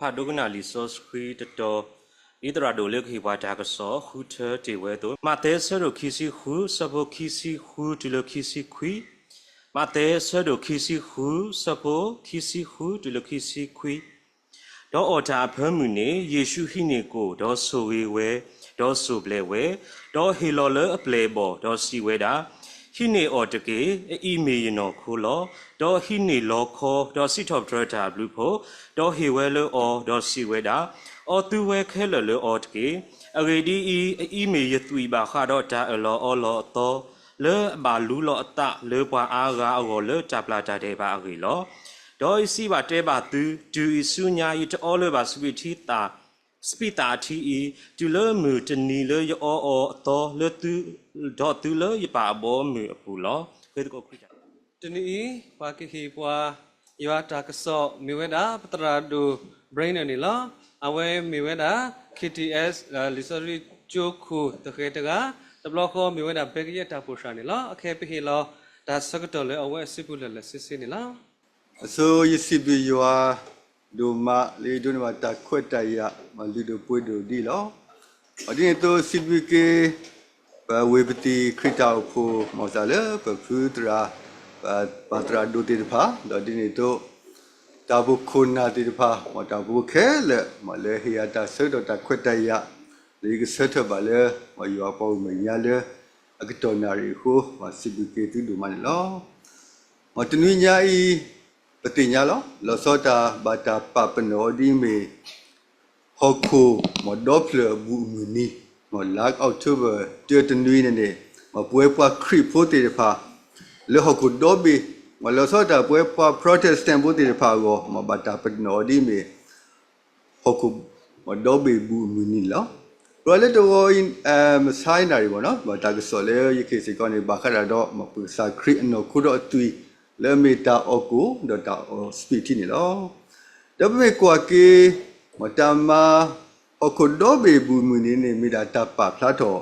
ဖးဒိကနၣ်လံာ်စီဆှံတတီၤ, ဒ်သရၣ်ဒိၣ်လၢကဟ့ၣ်ပှၤတၢ်ကစီၣ်ဃုထၢတ့ၢ်ဝဲအသိး, မးသဲအဆၢဒိၣ်ခံဆံဃု ဆၢဖိခံဆံဃုတုၤလၢခံဆံခွံ, မးသဲအဆၢဒိၣ်ခံဆံဃု ဆၢဖိခံဆံဃုတုၤလၢခံဆံခွံ. ဒီးအီၣ်တၢ်အဖၢမုၢ်န့ၣ်, ယ့ၣ်ၡူးဟံးန့ၢ်ကိၣ်, ဒီးဆိၣ်ဂ့ၤဝဲ, ဒီးစိၢ်ဘျဲးဝဲ, ဒီးဟ့ၣ်လီၤလၢအပျဲၢ်အဘီၣ်, ဒီးစံးဝဲဒၣ်, ဟံးန့ၢ်အီၣ်တက့ၢ်. အအံၤမ့ၢ်ယနီၢ်ခိလီၤ. ဒီးဟံးန့ၢ်လီခီ, ဒီးစံးထီၣ်ပတြၢၤတၢ်အဘျုးအဖှိၣ်, ဒီးဟ့ၣ်ဝဲလၢအီၤ, ဒီးစံးဝဲဒၣ်, အီသုဝဲခဲလၢာ်လၢအီၤတက့ၢ်. အဂ့ၢ်ဒ်အံၤ, အအံၤမ့ၢ်ယသွံၣ်ဘၣ်ဃးဒီးတၢ်အၢၣ်လီၤအီလီၤအသီ, လၢအဘၣ်လူလီၤအသးလၢပှၤအါဂၤအဂီၢ်လၢတၢ်ပျၢ်တၢ်ဒဲးဘးအဂ့ၢ်လီၤ. ဒီးယစံးဘၣ်တဲဘၣ်သု, တုၤအံၤဆူညါယတအီလၢၤဘၣ်စပံးထံသၣ်, စပံးသၣ်အထံအံၤ, တုၤလၢမုၢ်တနံၤလၢယအီအီၤအသီလၢသု, ဒီးသုလၢယပၢ်အဘီအမုၢ်အပူၤလီၤ. တနံၤအံၤ ပှၤကဟ့ၣ်ပှၤ ယွၤတၢ်ကစီၣ် မ့ၢ်ဝဲဒၣ် ပသရၣ်ဒိၣ် Brainer န့ၣ်လီၤ. အဝဲမ့ၢ်ဝဲဒၣ် K T S လံာ်စီဆှံကၠိခိၣ်သဃဲၤတဂၤ, တဘျီဃီမ့ၢ်ဝဲဒၣ် ဘဲကယဲၢ်တၢ်ပိၢ်စၢ်န့ၣ်လီၤ. အခဲအံၤပဟ့ၣ်လီၤ တၢ်ဆၢကတီၢ်လၢအဝဲအစုပူၤလၢာ်လၢာ်ဆ့ဆ့န့ၣ်လီၤ. အဆိယစံးဘျုးယွၤဒိၣ်မး လၢယဒိးန့ၢ်ဘၣ်တၢ်ခွဲးတၢ်ယာ် မၤလုၢ်ဒိၣ်ပှ့ၤဒိၣ်ဒ်အံၤလီၤ. ဒ်န့ၣ်အသိးစံးဘျုးက့ၤ ပဝ့ၢ်ပသံၣ်ခရံာ်တၢ်အိၣ်ဖှိၣ် မ်သးလၢပဖုသရၣ်, ပပၢ်သရၣ်ဒိၣ်သ့ၣ်တဖၣ်, ဒီးဒ်န့ၣ်အသိး တၢ်အိၣ်ဖှိၣ်ခိၣ်နၢ်သ့ၣ်တဖၣ်, မ်တၢ်အိၣ်ဖှိၣ်ဖိခဲလၢာ်, မ်လၢဟ့ၣ်ယၤတၢ်ဆၢကတီၢ်တၢ်ခွဲးတၢ်ယာ်, လၢယကဆၢထၢၣ်ဘၣ်လၢ မ်ယွၤပှၤဂီၢ်မဲာ်ညါလၢ အကတီၢ်နၣ်ရံၣ်အဃိ, မ်စံးဘျုးက့ၤသုဒိၣ်မးန့ၣ်လီၤ. မ်တနွံညါအံၤ ပသ့ၣ်ညါလီၤ. လီၤဆီတၢ်ဘၣ်တၢ်ပာ်ပနီၣ်အီၤဒ်အမ့ၢ် ဟီၣ်ခိၣ် မ်ဒီဖျၢၣ်အဘူးအမုၢ်နံၤ, မ်လါ October တၢတနွံန့ၣ်န့ၣ်, မ်ပဝဲပှၤခရံာ်ဖိသ့ၣ်တဖၣ် လၢဟီၣ်ခိၣ်ဒီဘ့ၣ်, မ်လီၤဆီတၢ်ပဝဲပှၤ Protestant ဖိသ့ၣ်တဖၣ်အဂီၢ်, မ်ဘၣ်တၢ်ပနီၣ်အီၤဒ်အမ့ၢ် ဟီၣ်ခိၣ် မ်ဒီဘ့ၣ်ဘူးအမုၢ်နံၤန့ၣ်လီၤ. ပှၤလၢတဂီၤအံၤ မဆါနၣ်ရံၣ်ဘၣ်နီၤ, မ်တၢ်ကစီၣ်လၢယကဟ့ၣ်စ့ၢ်ကီးန့ၣ် ဘၣ်ဃးဒၣ်ဒီး မ်ပကစၢ်ခရံာ်အနီၢ်ခိဒီးအသွံၣ် လၢအမ့ၢ်တၢ်အီၣ်ကိၣ် ဒီးတၢ်အီစပံးထံန့ၣ်လီၤ. ဒီးပမ့ၢ်ကွၢ်က့ၤ မ်တၢ်မၤ ဟီၣ်ခိၣ်ဒီဘ့ၣ်ဘူးအမုၢ်နံၤန့ၣ် မ့ၢ်ဒၣ်တၢ်ပာ်ဖျါထီၣ်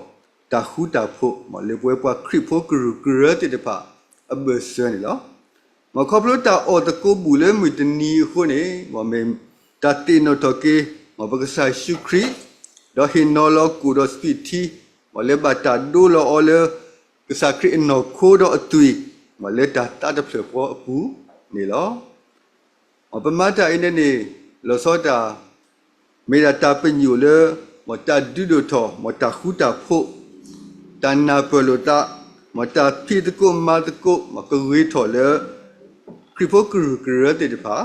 တၢ်ဃူတၢ်ဖိး မ်လၢပဝဲပှၤခရံာ်ဖိကရူၢ်ကရၢသ့ၣ်တဖၣ် အဘၢၣ်စၢၤန့ၣ်လီၤ. မ်ခီဖျိတၢ်အီၣ်သကိးဘူၣ်လၢမုၢ်တနံၤအဃိန့ၣ်, မ်မ့ၢ်တၢ်သ့ၣ်နီၣ်ထီၣ်က့ၤ မ်ပကစၢ်ယ့ၣ်ၡူးခရံာ်, ဒီးဟ့ၣ်နီၤလီၤကိၣ်ဒီးစပံးထံ, မ်လၢဘၣ်တၢ်ဒိလီၤအီၤလၢ ကစၢ်ခရံာ်အနီၢ်ခိဒီးအသွံၣ်, မ်လၢတၢ်သးတဖျၢၣ်ဃီအပူၤန့ၣ်လီၤ. မ်ပမၤတၢ်အံၤန့ၣ်န့ၣ် လီၤဆီတၢ် မ့ၢ်ဒၣ်တၢ်ပညိၣ်လၢ မ်တၢ်ဒုးဒိၣ်ထီၣ် မ်တၢ်ဃူတၢ်ဖိး, တၢ်နၢ်ပၢၢ်လိာ်သး, မ်တၢ်ဖံးသကိးမၤသကိး မ်ကဂ့ၤထီၣ်လၢ ခရံာ်ဖိကရူၢ်ကရၢသ့ၣ်တဖၣ်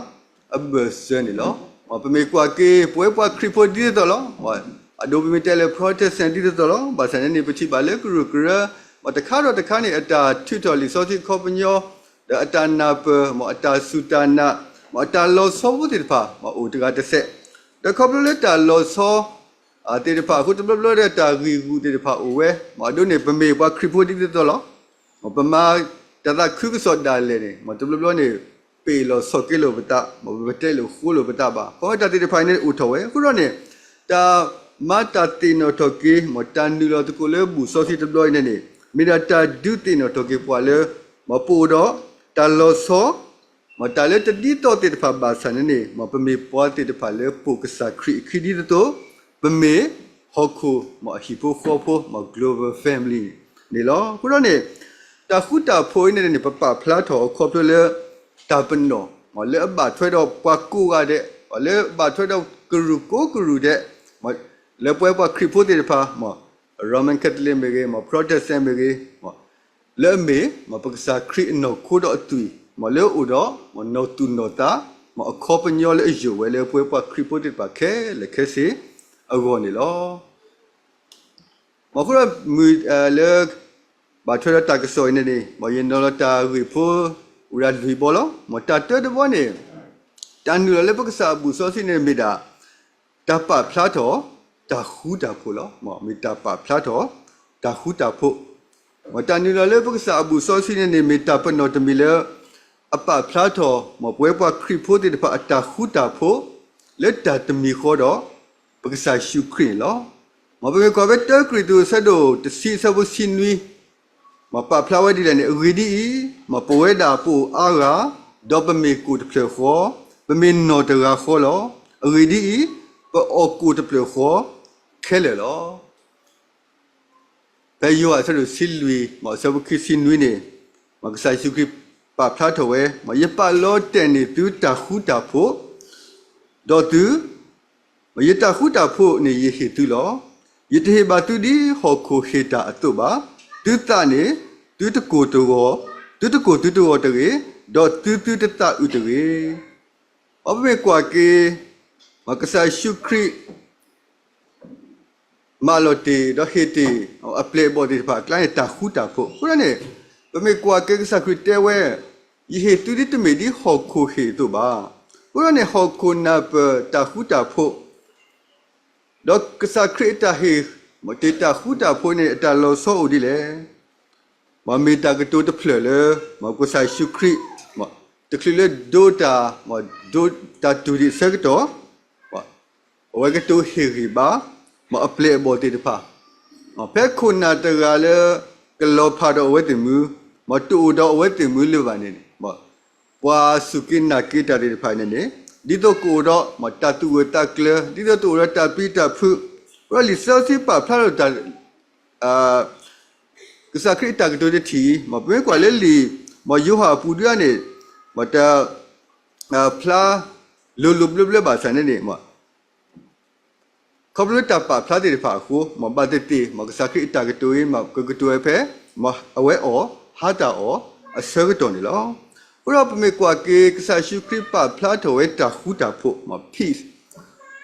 အဘၢၣ်စၢၤန့ၣ်လီၤ. မ်ပမ့ၢ်ကွၢ်က့ၤ ပဝဲပှၤခရံာ်ဖိဒ်သိးသိးလီၤ. အဒိပမ့ၢ်တဲလၢ Protestant ဒ်သိးသိးလီၤ. ဘၣ်ဆၣ်န့ၣ်န့ၣ် ပထံၣ်ဘၣ်လၢကရူၢ်ကရၢ, မ်တခါဒီးတခါန့ၣ် အတၢ်ထုးထီၣ်လံာ်စီဆှံအခီပညီ, ဒီးအတၢ်နၢ်ပၢၢ်, မ်အတၢ်စူၢ်တၢ်နာ်, မ်အတၢ်လီၤဆီဖိသ့ၣ်တဖၣ် မ်အိၣ်တဂၤတစဲး, ဒီးခီဖျိလၢတၢ်လီၤဆီ သ့ၣ်တဖၣ်အဃိတဘျီဘျီဒီးတၢ်ဂံၢ်ဂူာ်သ့ၣ်တဖၣ်အိၣ်ဝဲ, မ်အဒိန့ၣ် ပမ့ၢ်ပှၤခရံာ်ဖိဒ်သိးသိးလီၤ. မ်ပမၤတၢ်သးခုကစီၣ်ဒၣ်လဲာ်န့ၣ် မ်တဘျီဘျီန့ၣ် ပ့ၢ်လိာ်ဆီၣ်က့လိာ်ပသး, မ်ပတဲလိာ်ဃိလိာ်ပသးဘၣ်. ခီဖျိတၢ်သ့ၣ်တဖၣ်အံၤန့ၣ်အိၣ်ထီၣ်ဝဲ, အဃိဒီးန့ၣ် တၢ်မၤတၢ်သ့ၣ်နီၣ်ထီၣ်က့ၤ, မ်တၢ်နုာ်လီၤသကိးလၢဘူၣ်စီဆှံတဘျီအံၤန့ၣ်န့ၣ် မ့ၢ်ဒၣ်တၢ်ဒုးသ့ၣ်နီၣ်ထီၣ်က့ၤပှၤလၢ မ်ပအိၣ်ဒီးတၢ်လီၤဆီ မ်တၢ်လၢတဒ်သိးသ့ၣ်တဖၣ်ဘၣ်ဆၣ်န့ၣ်န့ၣ် မ်ပမ့ၢ်ပှၤသ့ၣ်တဖၣ်လၢပိာ်ကစၢ်ခရံာ်အခံဒ်သိးသိး, ပမ့ၢ်ဟီၣ်ခိၣ် မ်အဟံၣ်ဖိဃီဖိ မ် global family န့ၣ်လီၤ. အဃိဒီးန့ၣ် တၢ်ဃူတၢ်ဖိးအံၤန့ၣ်န့ၣ် ပပာ်ဖျါထီၣ်အခီဖျိလၢ တၢ်ပနီၣ် မ်လၢအဘၣ်ထွဲဒီးပှၤကိးဂၤဒဲး, မ်လၢအဘၣ်ထွဲဒီးကရူၢ်ကိးကရူၢ်ဒဲး, မ်လၢပဝဲပှၤခရံာ်ဖိသ့ၣ်တဖၣ်, မ် Roman Catholic မ့ၢ်ဂ့ၤ, မ် Protestant မ့ၢ်ဂ့ၤ, မ် လၢအမ့ၢ် မ်ပကစၢ်ခရံာ်အနီၢ်ခိဒီးအသွံၣ်, မ်လၢအအိၣ်ဒီး မ်နီၢ်သူၣ်နီၢ်သး, မ်အခီပညီလၢအယိာ်ဝဲလၢပဝဲပှၤခရံာ်ဖိသ့ၣ်တဖၣ်ခဲလၢာ်ခဲဆ့အဂီၢ်န့ၣ်လီၤ. မ်အဃိဒီးမုၢ်လၢ ဘၣ်ထွဲဒီးတၢ်ကစီၣ်အံၤန့ၣ်န့ၣ် မ်ယနီၤလီၤတၢ်ဂ့ၢ်ဖိ အိၣ်ဒၣ်လွံၢ်ဘီလီၤ. မ်တၢ်တၢတဘီန့ၣ် တၢ်နုာ်လီၤလၢပကစၢ်အဘူၣ်စီဆှံန့ၣ် မ့ၢ်ဒၣ် တၢ်ပာ်ဖျါထီၣ် တၢ်ဃူတၢ်ဖိးလီၤ. မ့ၢ်တၢ်ပာ်ဖျါထီၣ် တၢ်ဃူတၢ်ဖိး, မ်တၢ်နုာ်လီၤလၢပကစၢ်အဘူၣ်စီဆှံန့ၣ်န့ၣ် မ့ၢ်တၢ်ပနီၣ်တမံၤလၢ အပာ်ဖျါထီၣ် မ်ပဝဲပှၤခရံာ်ဖိသ့ၣ်တဖၣ်အတၢ်ဃူတၢ်ဖိး လၢတၢ်တမံၤဃီဒီး ပကစၢ်ယ့ၣ်ၡူးခရံာ်န့ၣ်လီၤ. မ်ပမ့ၢ်ကွၢ်ဖဲတၢကရံၣ်သူးအဆၢဒိၣ်တဆံအဆၢဖိတဆံနွံ မ်ပာ်ဖျါဝဲဒ်လဲၣ်န့ၣ်, အဂ့ၢ်ဒ်အံၤ, မ်ပဝဲဒၣ်ပအိၣ်အါဂၤ, ဒီးပမ့ၢ်ကိၣ်တဖျၢၣ်ဃီ, ပမ့ၢ်နီၢ်တဂၤဃီလီၤ. အဂ့ၢ်ဒ်အံၤ, ပအီၣ်ကိၣ်တဖျၢၣ်ဃီခဲလၢာ်လီၤ. ဖဲယိၤဟၣ်အဆၢဒိၣ်တဆံလွံၢ် အဆၢဖိခံဆံနွံန့ၣ်, မ်ကစၢ်ယ့ၣ်ၡူးခရံာ်ပာ်ဖျါထီၣ်ဝဲ, မ်ယပာ်လီၤတဲာ်န့ၢ်သုတၢ်ဃူတၢ်ဖိး, ဒီးသု, မ်ယတၢ်ဃူတၢ်ဖိးန့ၣ်ယဟ့ၣ်သုလီၤ. ယတဟ့ၣ်ဘၣ်သုဒ်ဟီၣ်ခိၣ်ဟ့ၣ်တၢ်အသိးဘၣ်. သုသးန့ၣ်, သုတကိၢ်တဂီၤ, သုတကိၢ်သုတဂီၤတဂ့ၤ, ဒီးသုသုတသးအုးတဂ့ၤ. အမ့ၢ်ကွၢ်က့ၤ, မ်ကစၢ်ယ့ၣ်ၡူးခရံာ် မၤလီၤတ့ၢ်ဒီးဟ့ၣ်တ့ၢ်အပျဲၢ်အဘီၣ်သ့ၣ်တဖၣ်အကျါန့ၣ် တၢ်ဃူတၢ်ဖိး. အဃိန့ၣ်, ပမ့ၢ်ကွၢ်က့ၤကစၢ်ခရံာ်တဲဝဲ, ယဟ့ၣ်သုဒ်တမ့ၢ်ဒ်ဟီၣ်ခိၣ်ဟ့ၣ်အသိးဘၣ်. အဃိန့ၣ် ဟီၣ်ခိၣ်နၢ်ပၢၢ်တၢ်ဃူတၢ်ဖိး, ဒီးကစၢ်ခရံာ်အတၢ်ဟ့ၣ်, မ်တ့ၢ်တၢ်ဃူတၢ်ဖိးန့ၣ် အတၢ်လီၤဆီအိၣ်ဒ်လဲၣ်. မ်မ့ၢ်တၢ်ကတိၤတဖျၢၣ်လၢ, မ်ကစၢ်ယ့ၣ်ၡူးခရံာ်, မ်တချုးလၢဒိတၢ်, မ်ဒိတၢ်တူၢ်ဒံးအဆၢကတီၢ်, အဝဲကတိၤဟ့ၣ်ဂံၢ်ဘါ, မ်အပျဲၢ်အဘီၣ်သ့ၣ်တဖၣ်, မ်ဖဲခိၣ်နၢ်တဂၤလၢကလီၤဖးဒီးအဝဲသ့ၣ်မုၢ်, မ်တအိၣ်ဒီးအဝဲသ့ၣ်မုၢ်လၢၤဘၣ်န့ၣ်န့ၣ်, မ်ပှၤစူၢ်က့ၤနာ်က့ၤတၢ်သ့ၣ်တဖၣ်န့ၣ်န့ၣ်, ဒ်သိးကအိၣ်ဒီး, မ်တၢ်သူၣ်အုးသးကျၢၤ, ဒ်သိးတအိၣ်ဒီးတၢ်ပျံၤတၢ်ဖုး, အဃိဒီးလံာ်စီဆှံပာ်ဖျါထီၣ်တၢ် ကစၢ်ခရံာ်အတၢ်ကတိၤတထံၣ်အံၤ, မ်ပမ့ၢ်ကွၢ်လၢလံာ်, မ်ယိၤဟၣ်အပူၤဒုးန့ၣ်, မ်တ, ဖျါလိၤလိၤဘျၢဘျၢဘၣ်ဆၣ်န့ၣ်န့ၣ်, ခီဖျိလၢတၢ်ပာ်ဖျါသ့ၣ်တဖၣ်အဃိ, မ်ဘၣ်သ့ၣ်သ့ၣ်, မ်ကစၢ်ခရံာ်အတၢ်ကတိၤအံၤ, မ်ကကတိၤဝဲဖဲ, မ်အဝဲအီၣ်, ဟါတၢ်အီၣ်အဆၢကတီၢ်န့ၣ်လီၤ. အဃိဒီးပမ့ၢ်ကွၢ်က့ၤ ကစၢ်ယ့ၣ်ၡူးခရံာ်ပာ်ဖျါထီၣ်ဝဲတၢ်ဃူတၢ်ဖိး, မ် peace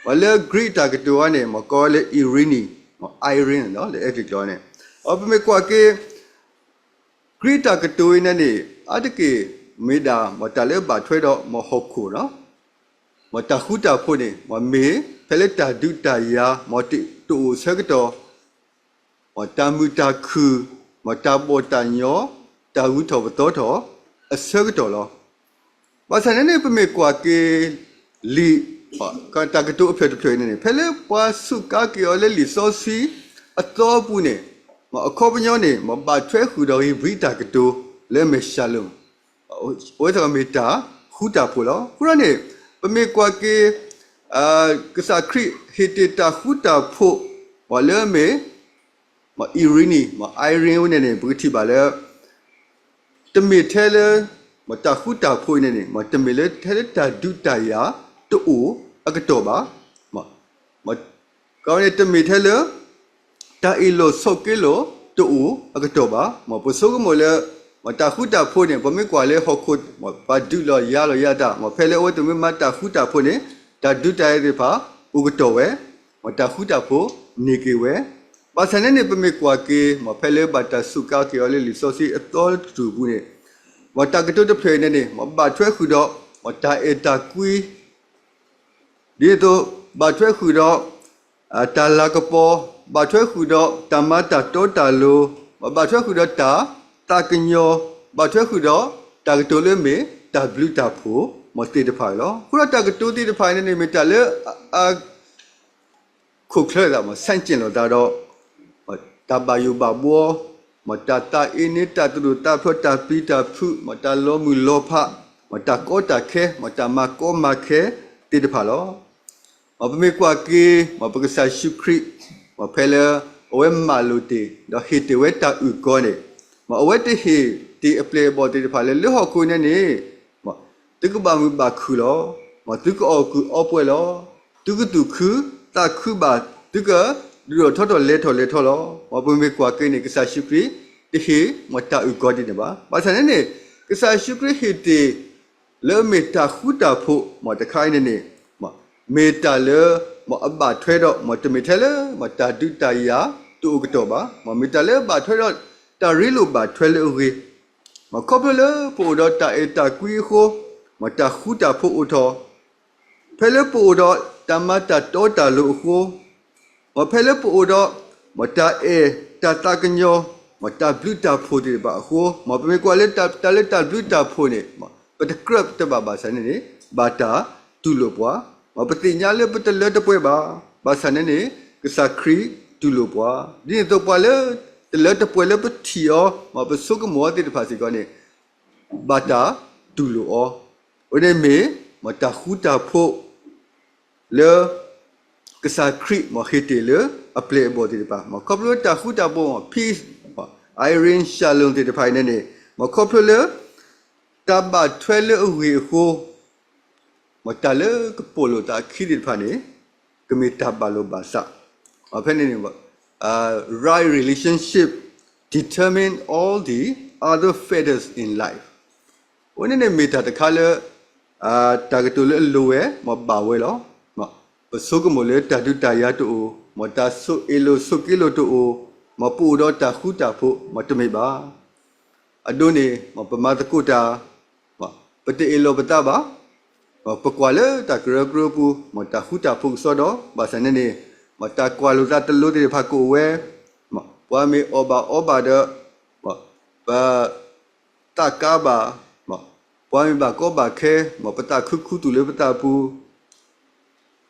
မ်လၢ Greek အတၢ်ကတိၤအံၤန့ၣ်, မ်ကိးဝဲလၢ eirene, မ် eirene လၢအဲကလံးကျိာ်န့ၣ်, အပမ့ၢ်ကွၢ်က့ၤ Greek အတၢ်ကတိၤအံၤန့ၣ်န့ၣ်, အါတက့ၢ်မ့ၢ်ဒၣ်, မ်တၢ်လၢဘၣ်ထွဲဒီး, မ်ဟီၣ်ခိၣ်လီၤ. မ်တၢ်ဃူတၢ်ဖိးန့ၣ်, မ်မ့ၢ်ဖဲလၢတၢ်ဒုးတၢ်ယၤ, မ်တအိၣ်အဆၢကတီၢ်, မ်တၢ်မုာ်တၢ်ခုၣ်, မ်တၢ်ဘီၣ်တၢ်ညီ, တၢ်ဂုၤထီၣ်ပသီထီၣ်အဆၢကတီၢ်လီၤ. ဘၣ်ဆၣ်န့ၣ်န့ၣ် ပမ့ၢ်ကွၢ်က့ၤလံာ်, တၢ်ကတိၤအဖျၢၣ်တဖျၢၣ်အံၤန့ၣ်န့ၣ်, ဖဲလၢပှၤစူးကါက့ၤအီၤလၢလံာ်စီဆှံအသီအပူၤန့ၣ်, မ်အခီပညီန့ၣ်, မ်ဘၣ်ထွဲဃုာ်ဒီးဧ့ၤဘြံၤတၢ်ကတိၤလၢအမ့ၢ် shalom, အဝဲသ့ၣ်မ့ၢ်တၢ်ဃူတၢ်ဖိးလီၤ. အဃိဒီးန့ၣ်, ပမ့ၢ်ကွၢ်က့ၤ ကစၢ်ခရံာ်ဟ့ၣ်တ့ၢ်တၢ်ဃူတၢ်ဖိး, မ်လၢအမ့ၢ်, မ် eirene, မ် eirene ဝဲန့ၣ်န့ၣ် ပကထံၣ်ဘၣ်လၢ တမ့ၢ်ထဲလၢ, မ်တၢ်ဃူတၢ်ဖိးအံၤန့ၣ်န့ၣ်, မ်တမ့ၢ်လၢထဲလၢတၢ်ဒုးတၢ်ယၤတအိၣ်အကတီၢ်ဘၣ်. မ်, ကန့ၣ်တမ့ၢ်ထဲလၢ တၢ်အ့ၣ်လိာ်ဆိးက့လိာ်တအိၣ်အကတီၢ်ဘၣ်. မ်ပဆိကမိၣ်လၢ, မ်တၢ်ဃူတၢ်ဖိးန့ၣ် ပမ့ၢ်ကွၢ်လၢဟီၣ်ခိၣ်, မ်ပှၤဒုးလီၤယၤလီၤယၤတၢ်, မ်ဖဲလၢအဝဲသ့ၣ်မ့ၢ်မၤတၢ်ဃူတၢ်ဖိးန့ၣ်, တၢ်ဒုးတၢ်ယၤသ့ၣ်တဖၣ်အိၣ်ကတီၢ်ဝဲ, မ်တၢ်ဃူတၢ်ဖိးန့ၢ်က့ၤဝဲ. ဘၣ်ဆၣ်န့ၣ်န့ၣ် ပမ့ၢ်ကွၢ်က့ၤ, မ်ဖဲလၢဘၣ်တၢ်စူးကါက့ၤအီၤလၢလံာ်စီဆှံအသီတထူၣ်အပူၤန့ၣ်, မ်တၢ်ကတိၤတဖျၢၣ်အံၤန့ၣ်န့ၣ်, မ်ဘၣ်ထွဲဃုာ်ဒီး, မ်တၢ်အဲၣ်တၢ်ကွံ, ဒ်သိး, ဘၣ်ထွဲဃုာ်ဒီး, တၢ်လၤကပီၤ, ဘၣ်ထွဲဃုာ်ဒီးတၢ်မၤတၢ်တီတၢ်လိၤ, ဘၣ်ထွဲဃုာ်ဒီးတၢ်သးကညီၤ, ဘၣ်ထွဲဃုာ်ဒီးတၢ်ကတိၤလၢအမ့ၢ်တၢ်ဘျုးတၢ်ဖှိၣ်, မ်သ့ၣ်တဖၣ်အံၤလီၤ. အဃိဒီးတၢ်ကတိၤသ့ၣ်တဖၣ်အံၤန့ၣ်န့ၣ် မ့ၢ်တၢ်လၢအ, အခိၣ်ချၢသး, မ်ဆန့်ကျင်လိာ်သးဒီး, တၢ်ဘၣ်ယိၣ်ဘၣ်ဘှီ, မ်တၢ်သးအ့န့ တၢ်သရူးသးဖျိး, တၢ်ပျံၤတၢ်ဖုး, မ်တၢ်လီၤမုၢ်လီၤဖး, မ်တၢ်ကီတၢ်ခဲ, မ်တၢ်မၤကီမၤခဲသ့ၣ်တဖၣ်လီၤ. မ်ပမ့ၢ်ကွၢ်က့ၤ, မ်ပကစၢ်ယ့ၣ်ၡူးခရံာ်, မ်ဖဲလၢအဝဲမၤလိာ်တ့ၢ်, ဒီးဟ့ၣ်တ့ၢ်ဝဲတၢ်အုၣ်ကီၤန့ၣ်, မ်အဝဲတဟ့ၣ်တ့ၢ်အပျဲၢ်အဘီၣ်သ့ၣ်တဖၣ်လၢ လၢဟီၣ်ခိၣ်အံၤန့ၣ်န့ၣ်, မ်သုကဘၣ်မုာ်ဘၣ်ခုၣ်လီၤ. မ်သုကအီၣ်ကုၢ်အီပှဲၤလီၤ. သုကသူၣ်ခုသးခုဘၣ်, သုကဒုးထီၣ်ထီထီၣ်လဲၤထီၣ်လဲၤထီလီၤ. မ်ပမ့ၢ်ကွၢ်က့ၤန့ၣ် ကစၢ်ယ့ၣ်ၡူးခရံာ်တဟ့ၣ်, မ်တၢ်အုၣ်ကီၤဒ်န့ၣ်ဘၣ်. ဘၣ်ဆၣ်န့ၣ်န့ၣ်, ကစၢ်ယ့ၣ်ၡူးခရံာ်ဟ့ၣ်တ့ၢ် လၢအမ့ၢ်တၢ်ဃူတၢ်ဖိး, မ်တခါအံၤန့ၣ်န့ၣ်, မ့ၢ်တၢ်လၢ, မ်အဘၣ်ထွဲဒီး, မ်တမ့ၢ်ထဲလၢ, မ်တၢ်ဒုးတၢ်ယၤတအိၣ်ကတီၢ်ဘၣ်. မ်မ့ၢ်တၢ်လၢအဘၣ်ထွဲဒီး, တၢ်ရ့လိာ်ဘၣ်ထွဲလၢအဂ့ၤ, မ်ခီဖျိလၢပအိၣ်ဒီးတၢ်အဲၣ်တၢ်ကွံအဃိ, မ်တၢ်ဃူတၢ်ဖိးအိၣ်ထီၣ်, ဖဲလၢပအိၣ်ဒီးတၢ်မၤတၢ်တီတၢ်လိၤအဃိ, မ်ဖဲလၢပအိၣ်ဒီး, မ်တၢ်အဲၣ်တၢ်သးကညီၤ, မ်တၢ်ဘျုးတၢ်ဖှိၣ်သ့ၣ်တဖၣ်အဃိ, မ်ပမ့ၢ်ကွၢ်လၢတၢ်လၢတၢ်ဘျုးတၢ်ဖှိၣ်န့ၣ်, မ်ပတကြၢးတဘၣ်ဘၣ်ဆၣ်န့ၣ်န့ၣ်, ဘၣ်တၢ်တူၢ်လိာ်ပှၤ, မ်ပသ့ၣ်ညါလၢပတလၢတပှဲၤဘၣ်, ဘၣ်ဆၣ်န့ၣ်န့ၣ်, ကစၢ်ခရံာ်တူၢ်လိာ်ပှၤ, ဒ်န့ၣ်အသိးပှၤလၢ, တလၢတပှဲၤလၢပထံၣ်အီၤ, မ်ပဆိကမိၣ်အီၤသ့ၣ်တဖၣ်စ့ၢ်ကီးန့ၣ်, ဘၣ်တၢ်တူၢ်လိာ်အီၤ, အဝဲန့ၣ်မ့ၢ်, မ်တၢ်ဃူတၢ်ဖိး လၢ ကစၢ်ခရံာ်မ့ၢ်ဟ့ၣ်တ့ၢ်လၢအပျဲၢ်အဘီၣ်သ့ၣ်တဖၣ်, မ့ၢ်ခီဖျိလၢတၢ်ဃူတၢ်ဖိး peace, Irene Shalom သ့ၣ်တဖၣ်အံၤန့ၣ်န့ၣ်, မ့ၢ်ခီဖျိလၢ တၢ်ဘၣ်ထွဲလၢအဂ့ၢ်အဃိ, မ့ၢ်တၢ်လၢကပိာ်လိာ်သးအခံသ့ၣ်တဖၣ်န့ၣ် ကမ့ၢ်တၢ်ဘၣ်လိာ်ဘၣ်စး, ဖဲန့ၣ်န့ၣ် right relationship determine all the other factors in life. အဝဲန့ၣ်န့ၣ်မ့ၢ်တၢ်တခါလၢ တၢ်ကတိၤလၢအလိၤဝဲ မ့ၢ်ဘၣ်ဝဲလီၤ. ပဆိကမိၣ်လၢတၢ်ဒုးတၢ်ယၤတအိၣ်, မ့ၢ်တၢ်ဆိၣ်အ့ၣ်လိာ်ဆိၣ်က့လိာ်တအိၣ်, မ့ၢ်ပအိၣ်ဒီးတၢ်ဃူတၢ်ဖိး မ့ၢ်တမ့ၢ်ဘၣ်. အဒိန့ၣ် မ့ၢ်ပမၤသကိးတၢ်, ပတအ့ၣ်လိာ်ပသးဘၣ်, ပကွၢ်လၢတၢ်ကရၢကရိပူၤ မ့ၢ်တၢ်ဃူတၢ်ဖိးကစီဒီ, ဘၣ်ဆၣ်န့ၣ်န့ၣ် မ့ၢ်တၢ်ကွၢ်လိာ်သးတလိၤသ့ၣ်တဖၣ်ကအိၣ်ဝဲ, ပှၤမ့ၢ်အီၣ်ဘၣ်အီဘၣ်ဒီး ပ သးကါဘၣ်, ပှၤမ့ၢ်ဘၣ်ကီဘၣ်ခဲ မ့ၢ်ပသးခုခူသူၣ်လၢပသးပူၤ,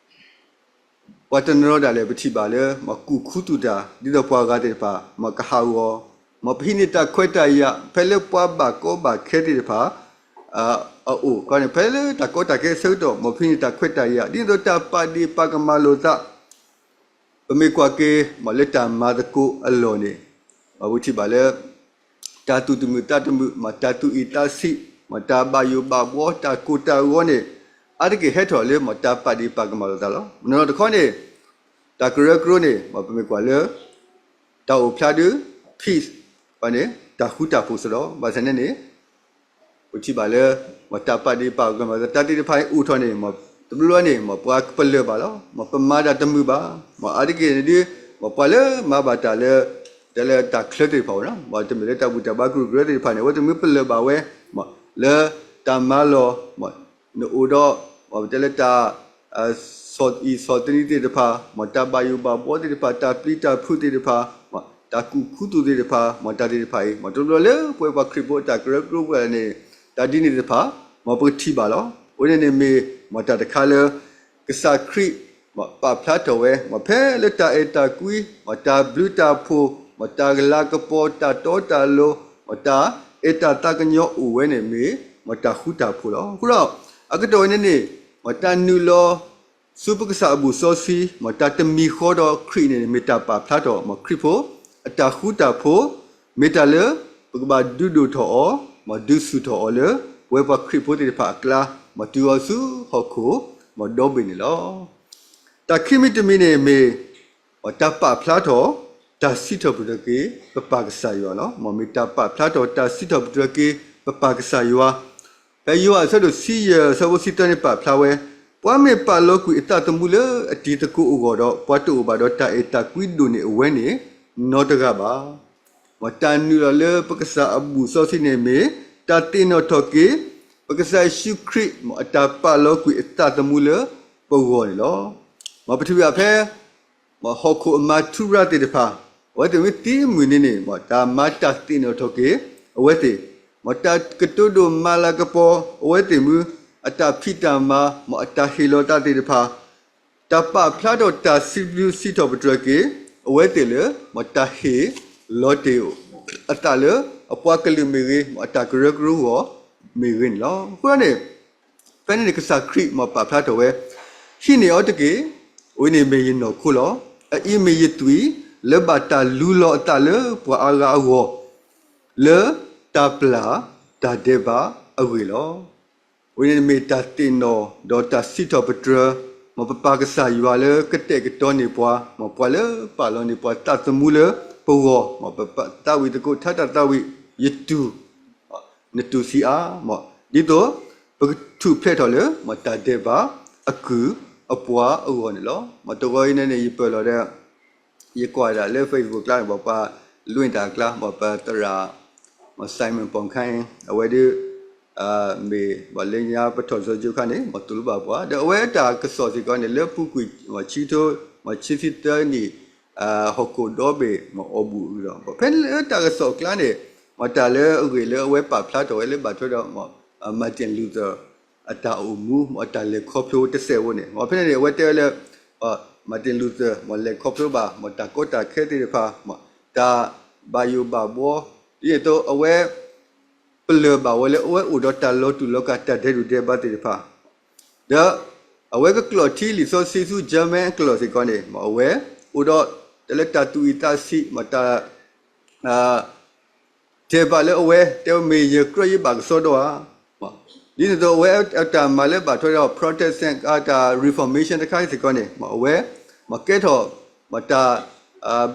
ပှၤတနီၤနီၤဒၣ်လဲာ်ပထံၣ်ဘၣ်လၢ မ့ၢ်ကူၣ်ခူသူၣ်တၢ် ဒ်သိးပှၤဂၤသ့ၣ်တဖၣ် မ့ၢ်ကဟးဂီၤ, မ့ၢ်ပဟံးန့ၢ်တၢ်ခွဲးတၢ်ယာ် ဖဲလၢပှၤဘၣ်ကီဘၣ်ခဲသ့ၣ်တဖၣ် အအိၣ်ခီန့ၣ် ဖဲလၢတၢ်ကီတၢ်ခဲအဆၢကတီၢ် မ့ၢ်ပဟံးန့ၢ်တၢ်ခွဲးတၢ်ယာ် ဒ်သိးတၢ်ပာ်ဒ့ၣ်ပာ်ကမၣ်လိာ်သး ပမ့ၢ်ကွၢ်က့ၤ မ့ၢ်လၢတၢ်မၤသကိးအလီၢ်န့ၣ်, ပထံၣ်ဘၣ်လၢ တၢ်သူၣ်တမုာ်သးတမုာ်, မ့ၢ်တၢ်သူၣ်အံၣ်သးဆံး, မ့ၢ်တၢ်ဘၣ်ယိၣ်ဘၣ်ဘှီ, တၢ်ကိၢ်တၢ်ဂီၤန့ၣ် အါတက့ၢ်ဟဲထီၣ်လၢ မ့ၢ်တၢ်ပာ်ဒ့ၣ်ပာ်ကမၣ်လိာ်သးလီၤ. မ့ၢ်နီၢ်နီၢ်တခီန့ၣ် တၢ်ကရၢကရိန့ၣ် မ့ၢ်ပမ့ၢ်ကွၢ်လၢ တၢ်အိၣ်ဖျါဒုး peace န့ၣ် တၢ်ဃူတၢ်ဖိးစ့ၢ်ကီး, ဘၣ်ဆၣ်န့ၣ်န့ၣ် ပထံၣ်ဘၣ်လၢ မ့ၢ်တၢ်ပာ်ဒ့ၣ်ပာ်ကမၣ် တၢ်သ့ၣ်တဖၣ်အံၤအိၣ်ထီၣ်န့ၣ် မ့ၢ်တဘျီန့ၣ် မ့ၢ်ပှၤကပလၢၢ်ဘၣ်လီၤ. မ့ၢ်ပမၤတၢ်တမုာ်ဘၣ်. မ့ၢ်အါတက့ၢ်န့ၣ်ဒုး မ့ၢ်ပှၤလၢမၤဘၣ်တၢ်လၢ တဲလၢတၢ်ချၢသ့ၣ်တဖၣ်အံၤ, မ့ၢ်တမ့ၢ်လၢတၢ်ဘူၣ်တၢ်ဘါကရူၢ်ကရၢသ့ၣ်တဖၣ်န့ၣ် အဝဲသ့ၣ်မ့ၢ်ပလၢၢ်ဘၣ်ဝဲ လၢတၢ်မၤလီၢ် နအိၣ်ဒီး မ့ၢ်ပတဲလၢတၢ် ဆီၣ်အံၣ်ဆီၣ်သနံးသ့ၣ်တဖၣ်, မ့ၢ်တၢ်ဘၣ်ယိၣ်ဘၣ်ဘှီသ့ၣ်တဖၣ်, တၢ်ပျံၤတၢ်ဖုးသ့ၣ်တဖၣ်, မ့ၢ်တၢ်ကူၣ်ခူသူၣ်သ့ၣ်တဖၣ်, မ့ၢ်တၢ်သ့ၣ်တဖၣ်အံၤ, မ့ၢ်တဘျီလၢပဝဲပှၤခရံာ်ဖိအတၢ်ကရၢကရိပူၤန့ၣ် တၢ်ဒ်န့ၣ်သ့ၣ်တဖၣ် မ့ၢ်ပကထံၣ်ဘၣ်လီၤ. အဝဲန့ၣ်န့ၣ်မ့ၢ် မ့ၢ်တၢ်တခါလၢ ကစၢ်ခရံာ် မ့ၢ်ပာ်ဖျါထီၣ်ဝဲ မ့ၢ်ဖဲလၢတၢ်အဲၣ်တၢ်ကွံ, မ့ၢ်တၢ်ဘျုးတၢ်ဖှိၣ်, မ့ၢ်တၢ်ကလၤကပီၤ, တၢ်တီတၢ်လိၤ, မ့ၢ်တၢ်အဲၣ်တၢ်သးကညီၤအိၣ်ဝဲန့ၣ်မ့ၢ် မ့ၢ်တၢ်ဃူတၢ်ဖိးလီၤ. အဃိဒီး အကတီၢ်ဝဲန့ၣ်န့ၣ် မ့ၢ်တၢ်နုာ်လီၤ ဆူပကစၢ်အဘူၣ်စီဆှံ မ့ၢ်တၢ်တမံၤဃီဒီးခရံာ်န့ၣ် မ့ၢ်တၢ်ပာ်ဖျါထီၣ် မ့ၢ်ခရံာ်ဖိ အတၢ်ဃူတၢ်ဖိး, မ့ၢ်တၢ်လၢ ပကဘၣ်ဒုးဒိၣ်ထီၣ်အီၤ, မ့ၢ်ဒုးဆူၣ်ထီၣ်အီၤလၢ ပဝဲပှၤခရံာ်ဖိသ့ၣ်တဖၣ်အကျါ, မ့ၢ်တုၤအီၤဆူဟီၣ်ခိၣ် မ့ၢ်ဒီဘ့ၣ်န့ၣ်လီၤ. တၢ်ခံမံၤတမံၤန့ၣ်မ့ၢ် တၢ်ပာ်ဖျါထီၣ် တၢ်စံးထီၣ်ပတြၢၤက့ၤ ပပၢ်ကစၢ်ယွၤလီၤ. မ့ၢ်မ့ၢ်တၢ်ပာ်ဖျါထီၣ် တၢ်စံးထီၣ်ပတြၢၤက့ၤ ပပၢ်ကစၢ်ယွၤ ဖဲယိၤဟၣ်အဆၢဒိၣ်ဆံယဲၢ် အဆၢဖိဆံသၢန့ၣ်ပာ်ဖျါဝဲ, ပှၤမ့ၢ်ပာ်လီၤကွံာ်အသးသမူလၢအတံၤသကိးအဂီၢ်ဒီး ပှၤတအိၣ်ဘၣ်ဒီးတၢ်အဲၣ်တၢ်ကွံဒိၣ်န့ၢ်အဝဲန့ၣ် နီတဂၤဘၣ်. မ့ၢ်တၢ်နုာ်လီၤလၢပကစၢ်အဘူၣ်စီဆှံန့ၣ်မ့ၢ် တၢ်သ့ၣ်နီၣ်ထီၣ်က့ၤ ပကစၢ်ယ့ၣ်ၡူးခရံာ် မ့ၢ်အတၢ်ပာ်လီၤကွံာ်အသးသမူလၢပဂီၢ်န့ၣ်လီၤ. မ့ၢ်ပထံၣ်ဘၣ်ဖဲ မ့ၢ်ဟီၣ်ခိၣ်အမၤထူရၤသ့ၣ်တဖၣ်, အဝဲသ့ၣ်မ့ၢ်သံမုၢ်န့ၣ်န့ၣ် မ့ၢ်တၢ်မၤတၢ်သ့ၣ်နီၣ်ထီၣ်က့ၤ အဝဲသ့ၣ်, မ့ၢ်တၢ်ကတိၤဒိၣ်မၤလၤကပီၤ အဝဲသ့ၣ်မ့ၢ် အတၢ်ဖံးတၢ်မၤ မ့ၢ်အတၢ်ဟ့ၣ်လီၤသးသ့ၣ်တဖၣ်, တၢ်ပာ်ဖျါထီၣ်တၢ်စံးဘျုးစံးထီၣ်ပတြၢၤက့ၤ အဝဲသ့ၣ်လၢ မ့ၢ်တၢ်ဟ့ၣ်လီၤတ့ၢ်အသးလၢ အပှၤကလုာ်မ့ၢ်ဂ့ၤ မ့ၢ်အတၢ်ကရၢကရိဂီၢ်မ့ၢ်ဂ့ၤန့ၣ်လီၤ. အဃိန့ၣ် ဖဲန့ၣ်န့ၣ် ကစၢ်ခရံာ်မ့ၢ်ပာ်ဖျါထီၣ်ဝဲ, ဟံးန့ၢ်အီၤတက့ၢ်, အဝဲန့ၣ်မ့ၢ်ယနီၢ်ခိလီၤ. အအံၤမ့ၢ်ယသွံၣ် လၢဘၣ်တၢ်လူလီၤအသးလၢပှၤအါဂၤအဂီၢ်, လၢတၢ်ပျၢ်တၢ်ဒဲးဘးအဂ့ၢ်လီၤ. အဝဲန့ၣ်မ့ၢ်တၢ်သ့ၣ်နီၣ်ဒီးတၢ်စံးထီၣ်ပတြၢၤ, မ့ၢ်ပပၢ်ကစၢ်ယွၤလၢကတဲာ်ကတီၤန့ၢ်ပှၤ, မ့ၢ်ပှၤလၢပာ်လီၤန့ၢ်ပှၤသးသမူလၢပဂီၢ်, မ့ၢ်ပသးဝံၣ်သကိးထါတၢ်သးဝံၣ်, ယတူၢ် နတူၢ်ဆံးအါ, မ့ၢ်ဒ်သိး ပကထူၣ်ဖျဲးထီၣ်လၢ မ့ၢ်တၢ်ဒဲးဘးအကုၢ်အပှၤအဂီၢ်န့ၣ်လီၤ. မ့ၢ်တဂီၤအံၤန့ၣ်န့ၣ် ယပၢၢ်လီၤဒီး ယကွၢ်ဒၣ်လၢ Facebook ကျါန့ၣ် မ့ၢ်ပှၤလွံၢ်တၢ်အကျါ မ့ၢ်ပသရၣ် မ့ၢ် Simon ပီၣ်ခါအံၤ အဝဲဒၣ် မ့ၢ်ပှၤလၢညါပထီၣ်စီၤကၠိခါန့ၣ် မ့ၢ်တူၢ်လိာ်ဘၣ်ပှၤ ဒီးအဝဲတၢ်ကစီၣ်စ့ၢ်ကီးန့ၣ် လၢပူၤကွံာ် ဆံထိ ဆံသၢနံၣ် ဟီၣ်ခိၣ်ဒီဘ့ၣ် မ့ၢ်အီၣ်ဘူၣ်အုးဒီး ဖဲလၢတၢ်ကစီၣ်အကျါန့ၣ် မ့ၢ်တၢ်လၢအဂ့ၢ်လၢအဝဲပာ်ဖျါထီၣ်ဝဲလၢ ဘၣ်ထွဲဒီး Martin Luther အတၢ်အိၣ်မူ မ့ၢ်အတၢ်လဲၤခီဖျိတစဲးဖိန့ၣ် မ့ၢ်ဖဲန့ၣ်န့ၣ် အဝဲတဲဝဲလၢ Martin Luther မ့ၢ်လဲၤခီဖျိဘၣ် မ့ၢ်တၢ်ကီတၢ်ခဲသ့ၣ်တဖၣ် မ့ၢ်တၢ်ဘၣ်ယိၣ်ဘၣ်ဘှီ ဒ်န့ၣ်အသိး အဝဲ ပလၢၢ်ဘၣ်ဝဲလၢ အဝဲအိၣ်ဒီးတၢ်လီၤတူာ်လီၤကာ် တၢ်ဒဲးဒိၣ်ဒဲးဘးသ့ၣ်တဖၣ် ဒီး အဝဲကကျိးထံလံာ်စီဆှံဆူ German အကျိာ်စ့ၢ်ကီးန့ၣ် မ်အဝဲ အိၣ်ဒီး တဲလၢတၢ်သူၣ်အုးသးအုး မ့ၢ်တၢ် တဲဘၣ်လၢအဝဲ တဲဝဲမ့ၢ်ယကြၢးယဘၣ်ကစီဒီဧါ. ဒ်န့ၣ်အသိး အဝဲအတၢ်မၤလၢဘၣ်ထွဲဒီး Protestant အတၢ် Reformation တခါစ့ၢ်ကီးန့ၣ် မ်အဝဲ မ်ကဲထီၣ် မ်တၢ်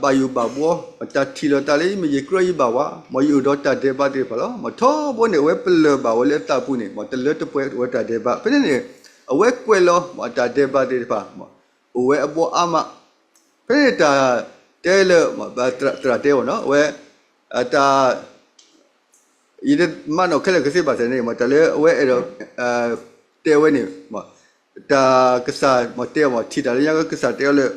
ဘၣ်ယိၣ်ဘၣ်ဘှီ မ်တၢ်ထံၣ်လိာ်သးလၢယမ့ၢ်ယကြၢးယဘၣ်ဝဲ မ်ယအိၣ်ဒီးတၢ်ဒဲးဘးသ့ၣ်တဖၣ်လီၤ. မ်ထီဘိန့ၣ် အဝဲပလၢၢ်ဘၣ်ဝဲလၢအသးပူၤန့ၣ် မ်တလၢတပှဲၤဝဲတၢ်ဒဲးဘး ဖဲန့ၣ်န့ၣ် အဝဲကွဲးလီၤ မ်အတၢ်ဒဲးဘးသ့ၣ်တဖၣ် မ်အိၣ်ဝဲအဘီအါမး ဖဲန့ၣ်တၢ်တဲလၢ မ်သရၣ်တဲအီၤနီၤ အဝဲ တၢ် ယတမၤနီၣ်ခဲလၢာ်ခဲဆ့ဘၣ်ဆၣ်န့ၣ် မ်တၢ်လၢအဝဲအဲၣ်ဒိး တဲဝဲန့ၣ် တၢ်ကစၢ် မ်တဲအီၤ မ်ထံၣ်တၢ်လၢညါကစၢ်တဲအီၤလၢ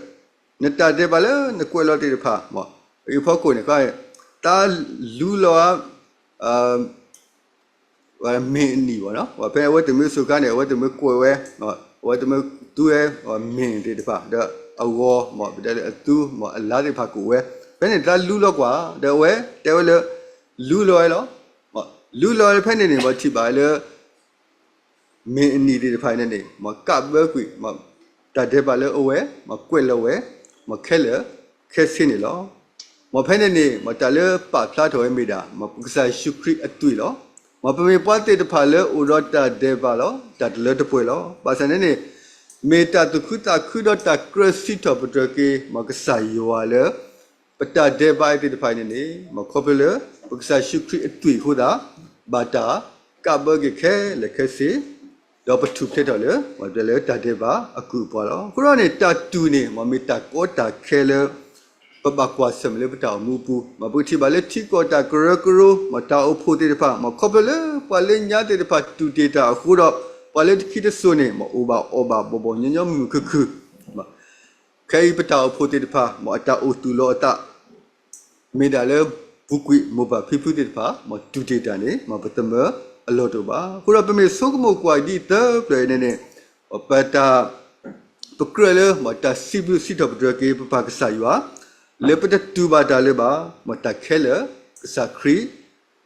နတၢ်ဒဲးဘးလၢနကွဲးလီၤသ့ၣ်တဖၣ် အံၤဖီခိၣ်န့ၣ် တၢ်လူလီၤ မ့ၢ်အနံၣ်ဘၣ်နီၤ ဖဲအဝဲတမ့ၢ်စူၤခါန့ၣ် အဝဲတမ့ၢ်ကွဲးဝဲ အဝဲတမ့ၢ်သူဝဲ မ့ၢ်သ့ၣ်တဖၣ် ဒီးအဂီၤ မ်ပတဲလၢအသူ မ်အလါသ့ၣ်တဖၣ်ကအိၣ်ဝဲ ဖဲန့ၣ်တၢ်လူလီၤကွၢ် ဒီးအဝဲတဲဝဲလၢ လူလီၤဝဲလီၤ. လူလီၤဝဲဖဲန့ၣ်န့ၣ် ပထံၣ်ဘၣ်လၢ မ့ၢ်အနံၣ်သ့ၣ်တဖၣ်န့ၣ်န့ၣ် မ်ကးဘၢကွံာ် မ်တၢ်ဒဲးဘးလၢအဝဲ မ်ကွဲးလီၤဝဲ မ်ခဲလၢာ်ခဲဆ့န့ၣ်လီၤ. မ်ဖဲန့ၣ်န့ၣ် မ်တၢ်လၢပာ်ဖျါထီၣ်ဝဲမ့ၢ်ဒၣ် မ်ပကစၢ်ယ့ၣ်ၡူးခရံာ်အသွံၣ်လီၤ. မ်ပမ့ၢ်ပှၤသ့ၣ်တဖၣ်လၢအိၣ်ဒီးတၢ်ဒဲးဘးလီၤ. တၢ်တလၢတပှဲၤလီၤ. ဘၣ်ဆၣ်န့ၣ်န့ၣ် မ့ၢ်တၢ်သူၣ်ခုသးခုဒီးတၢ်ကြၢးစံးထီၣ်ပတြၢၤက့ၤ မ်ကစၢ်ယွၤလၢ ပတၢ်ဒဲးဘးသ့ၣ်တဖၣ်အံၤန့ၣ်န့ၣ် မ်ခီဖျိလၢ ပကစၢ်ယ့ၣ်ၡူးခရံာ်အသွံၣ်အဃိသတး ဘၣ်တၢ်ကးဘၢက့ၤခဲလၢာ်ခဲဆ့ ဒီးပထူၣ်ဖျဲးထီၣ်လၢ မ်ပတဲလၢတၢ်ဒဲးဘးအကုၢ်အပှၤလီၤ. အဃိဒီးန့ၣ် တၢ်တူၢ်န့ၣ် မ်မ့ၢ်တၢ်ကီတၢ်ခဲလၢ ပဘၣ်ကွၢ်ဆၢၣ်မဲာ်လၢပတၢ်အိၣ်မူအပူၤ မ်ပကထံၣ်ဘၣ်လၢထံကီၢ်တၢ်ကရၢကရိ မ်တၢ်အိၣ်ဖှိၣ်သ့ၣ်တဖၣ် မ်ခီဖျိလၢပှၤလၢညါသ့ၣ်တဖၣ်တူၢ်တ့ၢ်တၢ်အဃိဒီး ပှၤလၢတခံတစိၤန့ၣ် မ်အိၣ်ဘၣ်အီၣ်ဘၣ်ဘီၣ်ဘီၣ်ညီညီမုာ်မုာ်ခုၣ်ခုၣ် ခဲအံၤပတၢ်အိၣ်ဖှိၣ်သ့ၣ်တဖၣ် မ်အတၢ်အိၣ်သူၣ်လီၤအသး မ့ၢ်ဒၣ်လၢ ပူၤကွံာ်မိၢ်ပၢ်ဖံဖုသ့ၣ်တဖၣ် မ်တူၢ်တ့ၢ်တၢ်န့ၣ် မ်ပတမၢအလီၢ်တအိၣ်ဘၣ်. အဃိဒီးပမ့ၢ်ဆိကမိၣ်ကွၢ်ဒ်အံၤသၢပျၢၤအံၤန့ၣ်န့ၣ် ပတၢ် ပကြၢးလၢ မ်တၢ်စံးဘျုးစံးထီၣ်ပတြၢၤက့ၤ ပပၢ်ကစၢ်ယွၤ လၢပတတူၢ်ဘၣ်တၢ်လၢၤဘၣ် မ်တၢ်ခဲလၢာ် ကစၢ်ခရံာ်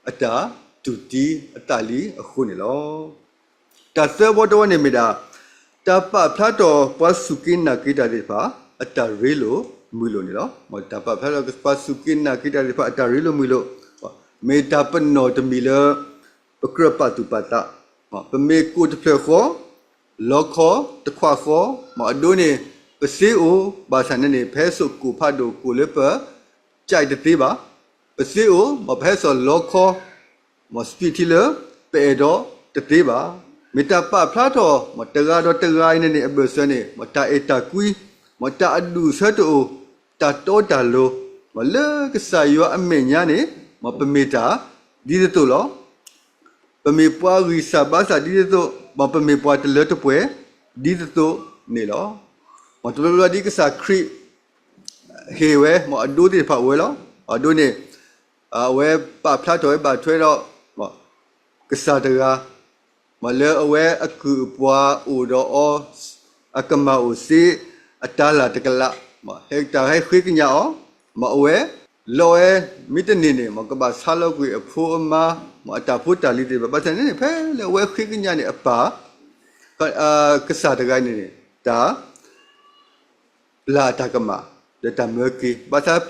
အတၢ်တူၢ်တံအသးလံအဃိန့ၣ်လီၤ. တၢ်သၢဘီတဝီန့ၣ်မ့ၢ်ဒၣ် တၢ်ပာ်ဖျါထီၣ်ပှၤစူၢ်က့ၤနာ်က့ၤတၢ်သ့ၣ်တဖၣ် အတၢ်ရ့လိာ်မုာ်လိာ်န့ၣ်လီၤ. မ်တၢ်ပာ်ဖျါထီၣ်ပှၤစူၢ်က့ၤနာ်က့ၤတၢ်သ့ၣ်တဖၣ် အတၢ်ရ့လိာ်မုာ်လိာ် မ့ၢ်တၢ်ပနီၣ်တမံၤလၢ ပကြၢးပာ်သူၣ်ပာ်သး ပမ့ၢ်ကိၣ်တဖျၢၣ်ဃီ လီခီတခွးဃီ မ်အဒိန့ၣ် ပစ့အိၣ် ဘၣ်ဆၣ်န့ၣ်န့ၣ် ဖဲစိာ်ကိၣ်ဖးဒိၣ်ကိၣ်လၢပ ကၠဲးတသ့ဘၣ်. ပစ့အိၣ် မ်ပဟဲစိာ်လီခီ မ်စပံးထံလၢ ပအဲၣ်ဒိးတသ့ဘၣ်. မ့ၢ်တၢ်ပာ်ဖျါထီၣ် မ်တဂၤဒီးတဂၤအံၤန့ၣ်န့ၣ် အဘၢၣ်စၢၤန့ၣ် မ်တၢ်အဲၣ်တၢ်ကွံ မ်တၢ်အဒူၣ်အဆၢတအိၣ် တၢ်တီတၢ်လိၤ မ်လၢကစၢ်ယွၤအမဲာ်ညါန့ၣ် မ်ပမ့ၢ်တၢ် ဒ်သိးသိးလီၤ. ပမ့ၢ်ပှၤဂံၢ်စၢ်ဘါစၢ်ဒ်သိးသိး မ်ပမ့ၢ်ပှၤတလၢတပှဲၤ ဒ်သိးသိးန့ၣ်လီၤ. မ်တဘျီဘျီဒ်ကစၢ်ခရံာ် ဟ့ၣ်ဝဲ မ်အဒိသ့ၣ်တဖၣ်အိၣ်ဝဲလီၤ. အဒိန့ၣ် အဝဲပာ်ဖျါထီၣ်ဝဲဘၣ်ထွဲဒီး ကစၢ်တဂၤ မ်လၢအဝဲအကုၢ်အပှၤအိၣ်ဒီးအီၤ အကမၢ်အိၣ်စ့ အတၤလၣ်တကလး မ်ဟဲတၢ်ဟဲဃ့ကညးအီၤ မ်အဝဲ လီၤဝဲ မ့ၢ်တန့ၢ်န့ၣ် မ်ကဘၣ်ဆါလီၤကွံာ်အဖိအမါ မ်အတၢ်ဖိတၢ်လံၤသ့ၣ်တဖၣ် ဘၣ်ဆၣ်န့ၣ်န့ၣ် ဖဲလၢအဝဲဃ့ကညးန့ၣ်အပၢ် ကစၢ်တဂၤန့ၣ်န့ၣ် တၢ် ပျၢ်အတၢ်ကမၣ် ဒီးတၢ်မၢက့ၤ ဘၣ်ဆၣ်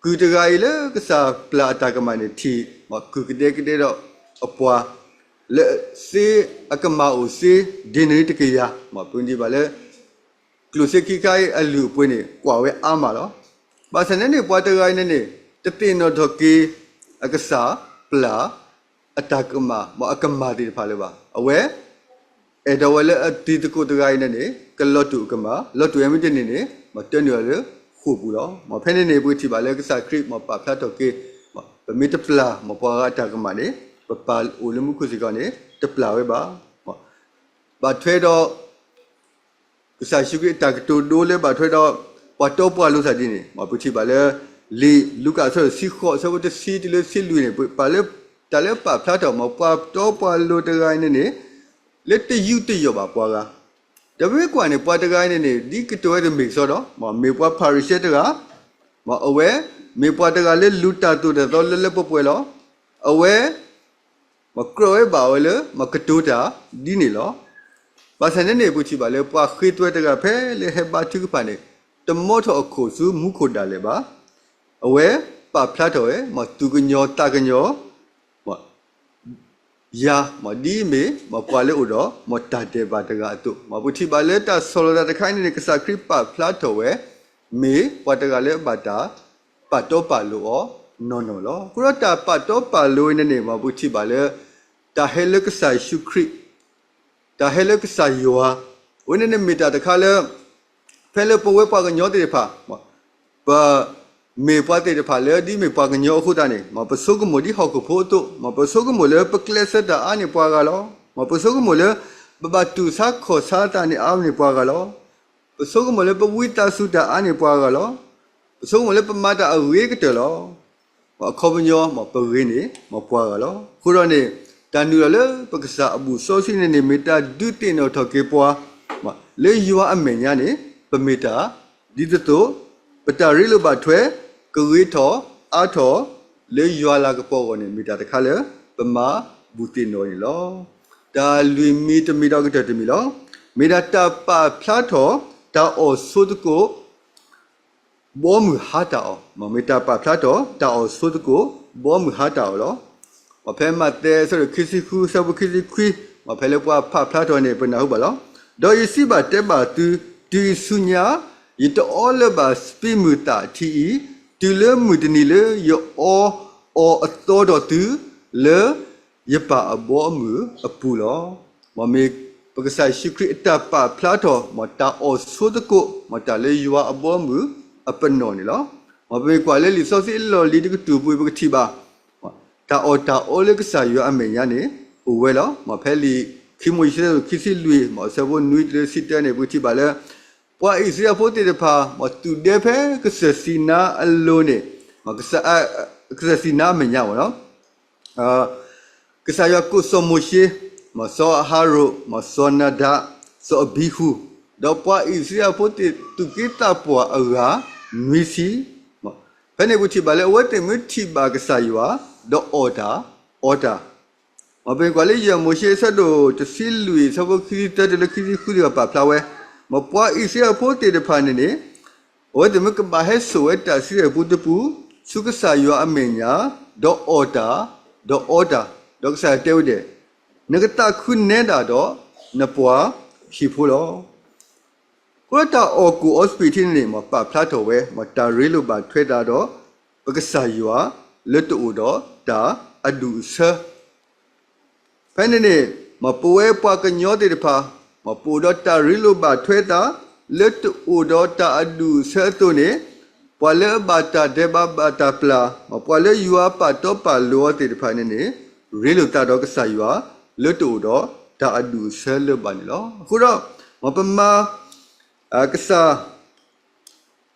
ကုၢ်တဂၤအံၤလၢကစၢ်ပျၢ်အတၢ်ကမၣ်န့ၣ်ထံၣ် မ်ကုၢ်ကဒဲကဒဲဒီးအပှၤ လၢစ့အကမၢ်အိၣ်စ့ ဒ့နရံၣ်တကယၤ မ်ပန့ၢ်ဘၣ်လၢ ကျိၣ်စ့ခံခါအံၤအလုၢ်အပှ့ၤန့ၣ် ကွၢ်ဝဲအါမးလီၤ. ဘၣ်ဆၣ်န့ၣ်န့ၣ် ပှၤတဂၤအံၤန့ၣ်န့ၣ် တသ့ၣ်နီၣ်ထီၣ်က့ၤ အကစၢ်ပျၢ် အတၢ်ကမၣ် မ်အကမၢ်သ့ၣ်တဖၣ်လၢၤဘၣ်. အဝဲ အဲၣ်ဒိးဝဲလၢအတံၤသကိးတဂၤအံၤန့ၣ်န့ၣ် ကလီၤတူာ်အကမၢ် လီၤတူာ်ဝဲမ့ၢ်တန့ၢ်န့ၣ် မ်တၢနုာ်အီၤလၢဃိာ်ပူၤလီၤ. မ်ဖဲန့ၣ်န့ၣ် ပကထံၣ်ဘၣ်လၢကစၢ်ခရံာ် မ်ပာ်ဖျါထီၣ်က့ၤ ပမ့ၢ်တပျၢ် မ်ပှၤဂၤအတၢ်ကမၣ်န့ၣ် ပပၢ်အိၣ်လၢမူခိၣ်စ့ၢ်ကီးန့ၣ် တပျၢ်ဝဲဘၣ်. ဘၣ်ထွဲဒီး ကစၢ်ယ့ၣ်ၡူးခရံာ်အတၢ်ကတိၤဒိလၢဘၣ်ထွဲဒီး ပှၤတီပှၤလိၤသးဒ်န့ၣ် မ်ပထံၣ်ဘၣ်လၢ လံာ်လူၤကၣ်အဆၢဒိၣ်တဆံဃိး အဆၢဖိတဆံတုၤလၢတဆံလွံၢ်န့ၣ် ပ တၢ်လၢပာ်ဖျါထီၣ် မ်ပှၤတီပှၤလိၤတဂၤအံၤန့ၣ်န့ၣ် လၢတယူးတယီၣ်ဘၣ်ပှၤဂၤ ဒီးပမ့ၢ်ကွၢ်န့ၣ် ပှၤတဂၤအံၤန့ၣ်န့ၣ် ဒ်ကတိၤဝဲတမ့ၢ်ကစီဒီး မ်မ့ၢ်ပှၤဖၤရံၤၡဲတဂၤ မ်အဝဲ မ့ၢ်ပှၤတဂၤလၢလူၤတၢ်သိၣ်တၢ်သီလၢလၢပှဲၤပှဲၤလီၤ. အဝဲ မ်ကြၢးဝဲဘၣ်ဝဲလၢ မ်ကတိၤတၢ်ဒ်န့ၣ်လီၤ. ဘၣ်ဆၣ်န့ၣ်န့ၣ် ပထံၣ်ဘၣ်လၢပှၤဃ့သွဲတဂၤဖဲလၢဟဲဘါထုကဖၣ်န့ၣ် တမီထီၣ်အခိၣ်ဆူမူခိၣ်ဒၣ်လဲာ်ဘၣ်. အဝဲပာ်ဖျါထီၣ်ဝဲ မ်သူၣ်ကညီၤသးကညီၤ ယၤ မ်ဒ်အမ့ၢ် မ်ပှၤလၢအိၣ်ဒီး မ်တၢ်ဒဲးဘးတဂၤအသိး မ်ပထံၣ်ဘၣ်လၢတၢ်ဆီၣ်လီၤသးတခါအံၤန့ၣ်န့ၣ် ကစၢ်ခရံာ်ပာ်ဖျါထီၣ်ဝဲ မ့ၢ်ပှၤတဂၤလၢအဘၣ်တၢ်ပာ်တီပာ်လိၤအီၤနီၢ်နီၢ်လီၤ. အဃိဒီးတၢ်ပာ်တီပာ်လိၤအံၤန့ၣ်န့ၣ် မ်ပထံၣ်ဘၣ်လၢ တၢ်ဟဲလၢကစၢ်ယ့ၣ်ၡူးခရံာ် တၢ်ဟဲလၢကစၢ်ယွၤ အဝဲန့ၣ်န့ၣ်မ့ၢ်တၢ်တခါလၢ ဖဲလၢပဝဲပှၤကညီသ့ၣ်တဖၣ် ပ မ့ၢ်ပှၤသ့ၣ်တဖၣ်လၢဒ်မ့ၢ်ပှၤကညီအဃိသတးန့ၣ် မ်ပဆိကမိၣ်ဒ်ဟီၣ်ခိၣ်ဖိအသိး မ်ပဆိကမိၣ်လၢပကျဲးစၢးတၢ်အါန့ၢ်ပှၤဂၤလီၤ. မ်ပဆိကမိၣ်လၢ ပဘၣ်တူၢ်ဆါခီၣ်ဆါသးန့ၣ်အါန့ၢ်ပှၤဂၤလီၤ. ပဆိကမိၣ်လၢပဝံသးစူၤတၢ်အါန့ၢ်ပှၤဂၤလီၤ. ပဆိကမိၣ်လၢပမၤတၢ်အဂ့ၤကတၢၢ်လီၤ. အခီပညီ မ်ပဂ့ၤန့ၢ် မ်ပှၤဂၤလီၤ. အဃိဒီးန့ၣ် တၢ်နုာ်လီၤလၢပကစၢ်အဘူၣ်စီဆှံန့ၣ်န့ၣ် မ့ၢ်တၢ်ဒုးသ့ၣ်နီၣ်ထီၣ်က့ၤပှၤ လၢယွၤအမဲာ်ညါန့ၣ် ပမ့ၢ်တၢ် ဒ်သိးသိး ပတၢ်ရ့လိာ်ဘၣ်ထွဲ ကဂ့ၤထီၣ်အါထီၣ် လၢယွၤလၤကပီၤအဂီၢ်န့ၣ် မ့ၢ်တၢ်တခါလၢ ပမၤဘူၣ်သ့ၣ်နီၣ်န့ၣ်လီၤ. တၢ်လွံၢ်မံၤတမံၤဒီးကတၢၢ်တမံၤလီၤ. မ့ၢ်ဒၣ်တၢ်ပာ်ဖျါထီၣ် တၢ်အီၣ်ဆိသကိး ဘီမုၢ်ဟါတၢ်အီၣ်, မ့ၢ်တၢ်ပာ်ဖျါထီၣ် တၢ်အီၣ်ဆိသကိး ဘီမုၢ်ဟါတၢ်အီၣ်လီၤ. မ်ဖဲမးသဲ အဆၢဒိၣ်ခံဆံဃု အဆၢဖိခံဆံခွံ, မ်ဖဲလၢပှၤဖးဖျါထီၣ်န့ၣ် ပနၢ်ဟူဘၣ်လီၤ. ဒီးယစံးဘၣ်တဲဘၣ်သု, တုၤအံၤဆူညါ ယတအီလၢၤဘၣ်စပံးမုၢ်သၣ်ထံအံၤ, တုၤလၢမုၢ်တနံၤလၢယအီအီၤအသီဒီးသု, လၢ ယပၢ်အဘီအမုၢ်အပူၤလီၤ. မ်မ့ၢ်ပကစၢ်ယ့ၣ်ၡူးခရံာ်အတၢ်ပာ်ဖျါထီၣ် မ်တၢ်အီၣ်ဆိသကိး မ်တၢ်လၢယွၤအဘီအမုၢ်အပနီၣ်န့ၣ်လီၤ. မ်ပမ့ၢ်ကွၢ်လၢလံာ်စီဆှံအလီၢ်လံၤတကတြူၢ်ပူၤ ပကထံၣ်ဘၣ် တၢ်အီၣ်တၢ်အီလၢကစၢ်ယွၤအမဲာ်ညါန့ၣ် အိၣ်ဝဲလီၤ. မ်ဖဲလံာ်ခံမိၤၡ့အဆၢဒိၣ်ခံဆံလွံၢ် မ်အဆၢဖိနွံတုၤလၢဆံတၢန့ၣ် ပကထံၣ်ဘၣ်လၢ ပှၤအံၣ်စရ့လးဖိသ့ၣ်တဖၣ် မ်သူၣ်ဒဲဖဲကစၢၢ်စံၤနါအလိၤန့ၣ် ကစၢၢ်စံၤနါအမဲာ်ညါ ကစၢ်ယွၤကိးစီၤမိၤၡ့, မ်စီၤအၤဟရိၣ်, မ်စီၤနၤဒၤ, စီၤအဘံဟူ, ဒီးပှၤအံၣ်စရ့လးဖိသ့ၣ်သူၣ်က့သးပှၢ်အဂၤနွံဆံ, ဖဲန့ၣ်ပထံၣ်ဘၣ်လၢအဝဲသ့ၣ်မ့ၢ်ထံၣ်ဘၣ်ကစၢ်ယွၤ ဒီးအီၣ်တၢ်အီတၢ် မ်ပမ့ၢ်ကွၢ်လၢယဲၢ်မိၤၡ့အဆၢဒိၣ်တဆံလွံၢ် အဆၢဖိခံဆံသၢတုၤလၢခံဆံဃုတဂၤပာ်ဖျါဝဲ, မ်ပှၤအံၣ်စရ့လးဖိသ့ၣ်တဖၣ်န့ၣ်န့ၣ် အဝဲသ့ၣ်မ့ၢ်ကဘၣ်ဟဲစိာ်ဝဲတၢ်စုအပူၤတပူၤ ဆူကစၢ်ယွၤအမဲာ်ညါ, ဒီးအီၣ်တၢ်, ဒီးအီတၢ်, ဒီးကစၢ်ယွၤတဲဝဲဒၣ်, နကသးခုနဲဒၣ်ဒီးနပှၤဟံၣ်ဖိလီၤ. အဃိဒီးတၢ်အီၣ်ကူၣ်အီစပံးထံန့ၣ်န့ၣ် မ်ပာ်ဖျါထီၣ်ဝဲ မ်တၢ်ရ့လိာ်ဘၣ်ထွဲသးဒီး ပကစၢ်ယွၤလၢတအိၣ်ဒီးတၢ်အဒူၣ်အဆၢ ဖဲန့ၣ်န့ၣ် မ်ပဝဲပှၤကညီသ့ၣ်တဖၣ် မ်ပအိၣ်ဒီးတၢ်ရ့လိာ်ဘၣ်ထွဲသး လၢတအိၣ်ဒီးတၢ်အဒူၣ်အဆၢအသိးန့ၣ် ပှၤလၢအဘၣ်တၢ်ဒဲးဘးဘၣ်တၢ်ပျၢ် မ်ပှၤလၢယွၤပာ်တီပာ်လိၤအီၤသ့ၣ်တဖၣ်န့ၣ်န့ၣ် ရ့လိာ်သးဒီးကစၢ်ယွၤ လၢတအိၣ်ဒီးတၢ်အဒူၣ်အဆၢလၢၤဘၣ်န့ၣ်လီၤ. အဃိဒီး မ်ပမၤ ကစၢ်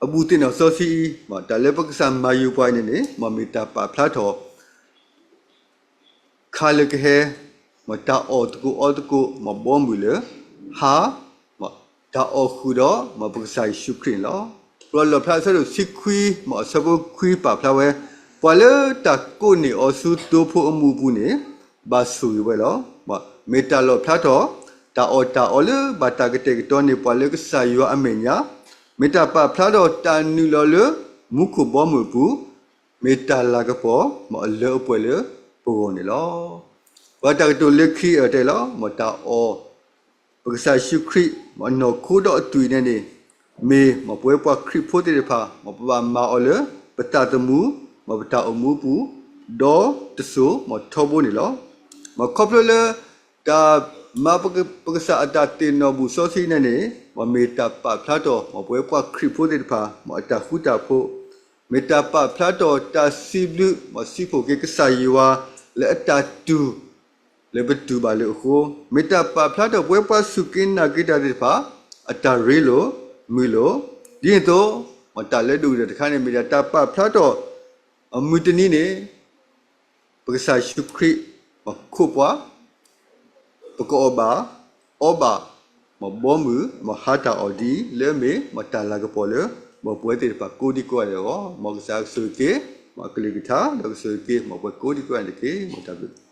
အဘူၣ်သ့ၣ်နီၣ်စီဆှံအံၤ တၢ်လၢပကစၢ်မၤယုၤပှၤအံၤန့ၣ်န့ၣ် မ်မ့ၢ်တၢ်ပာ်ဖျါထီၣ် ခါလၢကဟဲ မ်တၢ်အီၣ်သကိးအီသကိး မ်ဘီမုၢ်လၢဟါ မ်တၢ်အီၣ်ဃုာ်ဒီး မ်ပကစၢ်ယ့ၣ်ၡူးခရံာ်န့ၣ်လီၤ. ပလီၢ်ဖျါအဆၢဒိၣ်တဆံခွံ မ်အဆၢဖိခွံပာ်ဖျါဝဲ, ပှၤလၢတၢ်ကိးန့ၢ်အီၤဆူသိဖိအမူးအပူၤန့ၣ် ဘၣ်ဆိၣ်ဂ့ၤဝဲလီၤ. မ့ၢ်တၢ်လီၢ်ဖျါထီၣ် တၢ်အီၣ်တၢ်အီလၢဘၣ်တၢ်ကတဲာ်ကတီၤန့ၢ်ပှၤလၢကစၢ်ယွၤအမဲာ်ညါ, မ့ၢ်တၢ်ပာ်ဖျါထီၣ်တၢ်နုာ်လီၤလၢ မူခိၣ်ဘီမုၢ်အပူၤ, မ့ၢ်တၢ်လၤကပီၤ မ်အလၢအပှဲၤလၢပဂီၢ်န့ၣ်လီၤ. ပှၤတၢ်ကတိၤလၢခံအတဲလီၤ, မ်တၢ်အီၣ် ပကစၢ်ယ့ၣ်ၡူးခရံာ် မ်အနီၢ်ခိဒီးအသွံၣ်န့ၣ်န့ၣ် မ့ၢ်မ်ပဝဲပှၤခရံာ်ဖိသ့ၣ်တဖၣ် မ်ပဘၣ်မၤအီၤလၢ ပသးသမူ မ်ပတၢ်အိၣ်မူအပူၤ ဒီးတစိၤ မ်ထီဘိန့ၣ်လီၤ. မ်ခီဖျိလၢ တၢ်မၤပကစၢ်အတၢ်သ့ၣ်နီၣ်ဘူၣ်စီဆှံန့ၣ်န့ၣ် မ်မ့ၢ်တၢ်ပာ်ဖျါထီၣ် မ်ပဝဲပှၤခရံာ်ဖိသ့ၣ်တဖၣ် မ်အတၢ်ဃူတၢ်ဖိး, မ့ၢ်တၢ်ပာ်ဖျါထီၣ်တၢ်စံးဘျုး မ်စံးဖှိၣ်က့ၤကစၢ်ယွၤ လၢအတၢ်တူၢ် လၢပတူၢ်ဘၣ်လၢအဃိ, မ့ၢ်တၢ်ပာ်ဖျါထီၣ်ပဝဲပှၤစူၢ်က့ၤနာ်က့ၤတၢ်သ့ၣ်တဖၣ် အတၢ်ရ့လိာ်မုာ်လိာ်, ဒ်န့ၣ်အသိး မ်တၢ်လၢဒိၣ်ကတၢၢ်တခါန့ၣ် မ့ၢ်ဒၣ်တၢ်ပာ်ဖျါထီၣ် အမုၢ်တနံၤန့ၣ် ပကစၢ်ယ့ၣ်ၡူးခရံာ် မ်ခိးပှၤ ပကအီၣ်ဘၣ် အီဘၣ် မ်ဘီမုၢ် မ်ဟါတၢ်အီၣ်ဒ်အံၤ လၢအမ့ၢ် မ်တၢ်လၤကပီၤလၢ မ်ပဝဲသ့ၣ်တဖၣ်ကိးဒံကိးဂၤဒဲးအဂီၢ်, မ်ကစၢ်ကဆိၣ်ဂ့ၤက့ၤ မ်အကလုၢ်ကထါ ဒီးကဆိၣ်ဂ့ၤက့ၤ မ်ပဝဲကိးဒံကိးဂၤဒဲးတက့ၢ်. မ်တၢ်ဘျုး